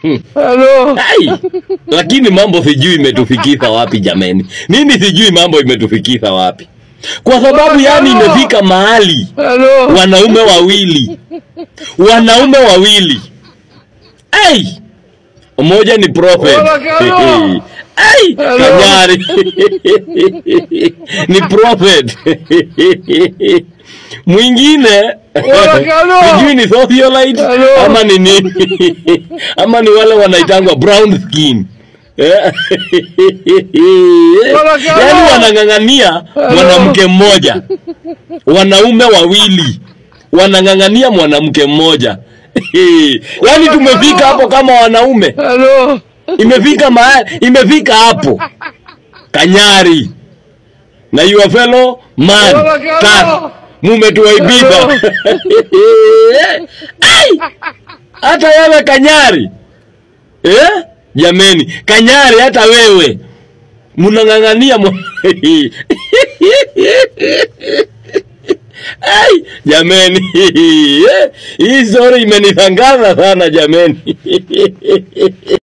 Hello. Ai, lakini mambo sijui imetufikisha wapi jameni. Mimi sijui mambo imetufikisha wapi. Kwa sababu yani imefika mahali Hello. wanaume wawili. Wanaume wawili. Ai! Mmoja ni prophet. Ai, Kanyari. Ni prophet. Mwingine sijui ni socialite ama ni nini? Ama ni wale wanaitangwa brown skin. Yaani wanang'ang'ania mwanamke mmoja. Wanaume wawili wanang'ang'ania mwanamke mmoja. Yaani tumefika hapo kama wanaume. Imefika mahali, imefika hapo. Kanyari na your fellow man tas mumetuaibisha. Ai! Hata wewe Kanyari. Eh? Jameni, Kanyari hata wewe mnang'ang'ania Ai, jameni. Hii story imenishangaza sana jameni.